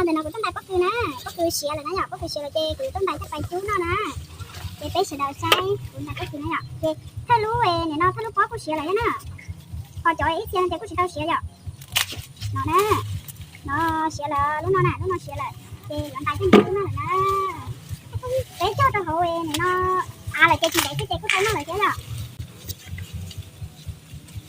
Ntawm no kuv tuaj ntais pob kws na, pob kws siav lawm na yom, pob kws siav lawm ces kuv yuav tuaj ntais coj pais cub noj na. Ces peb sawv daws saib kuv ntais pob kws na yom, ces thawj lub nim no thawj lub pob kuj siav lawm thiab na. Ho cov ib txhia no ces kuj tsis tau siav yom. No na, no siav lawm, lub no na, lub no siav lawm ces yuav ntais coj mus cub noj lawm na. Peb cog rau hauv nim no av lawm ces tsis ntev xwb ces kuj tau noj lawm thiab yom.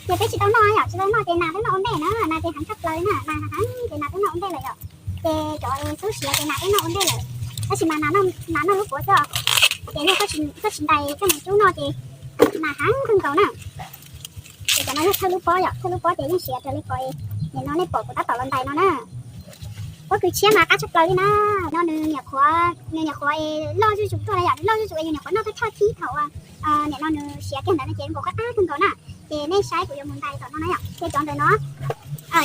Ces peb tsis tau noj yom, tsis tau noj ces nas twb noj ua ntej na, nas ces heev tshaj plaws na, nas heev ces nas twb noj ua ntej lawm yom. Ces cov xub siav ces nas twb noj ua ntej lawm, tab sis mas nas noj lub puav xwb os. Ces yog koj tsis ntais coj mus cub noj ces nas heev kawg nkaus na. Ces cov no yog thawj lub pob yom, thawj lub pob ces yeej siav raws li qhov nim no nej pom kuv tab tom los ntais no na. Pob kws tshiab mas qab tshaj plaws li na. No nws nyuam qhuav, nws nyuam qhuav es loj zuj zus tuaj na yom, nws loj zuj zus es yus nyuam qhuav noj thawj thawj thib thaum nim no nws siav kiag ntawd no ces nkaus qab qab kawg nkaus na. Ces nej saib kuv yuav mus ntais tom no na yom. Ces cov ntawm no,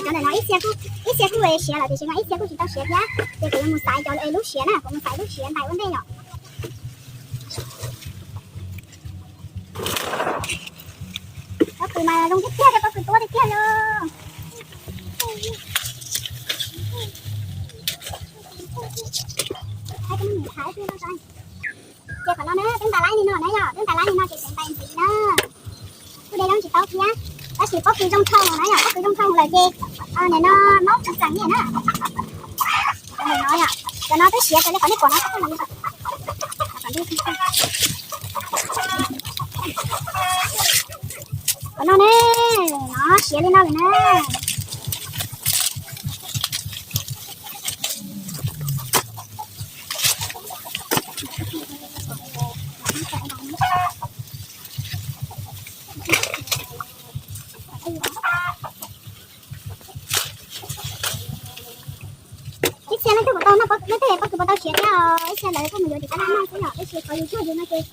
cov ntawm no ib txhia kuj siav lawm tiam sis mas ib txhia kuj tsis tau siav thiab. Ces kuv yuav mus xaiv cov lub siav na, kuv mus xaiv lub siav ntais ua ntej yom. Pob kws mas zoo tiag tiag, pob kws tuab tiag tiag li. Ces qhov no ne twb ntais lab li no na yom, twb ntais lab li no ces tseem ntais ntxiv na. Kuj de zaub tsis tau thiab, tab sis pob kws zoo dhau na yom, pob kws zoo dhau lawm ces nim no maub tsis txeem nyiaj na. Cov no yom, cov no twb siav raws li qhov nej pom no. Qhov no ne, no siav li no lawm na. Ib txhia leej twg puas tau noj, leej twg pob kws puas tau siav thiab, ib txhia lawv kuj mus yuav tim tab laj noj xwb yom, tab sis qhov yus cog yus no ces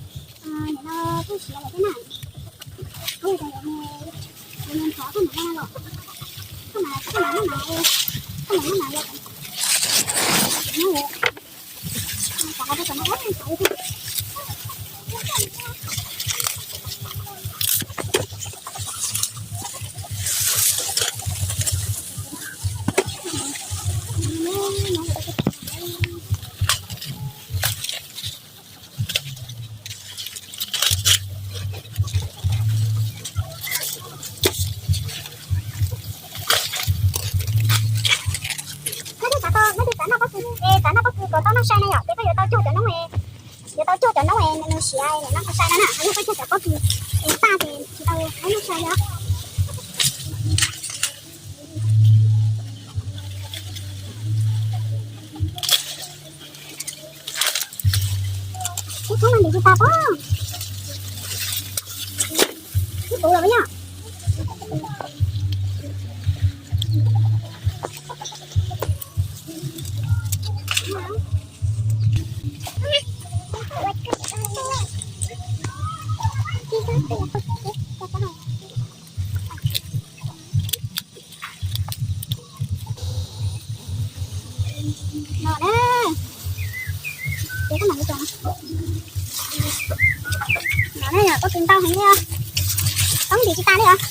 nim no kuj siav lawm thiab na. Kuv mus thov koj mam noj los, koj mam, koj mam noj mas, koj mam noj mas. Leej twg xav noj pob kws, xav noj pob kws kom tau noj sai na yom, ces koj yuav tau cog cov noob, yuav tau cog cov noob nws siav noj sai no na, yog koj cog cov pob kws es tag ces tsis tau noj sai li. Ib thoob no ntim tsis tas pob, ib puv los yog. No na, ces koj mam li cog. No na yog pob kws ntau heev li os, toob ntim tsis tas li os.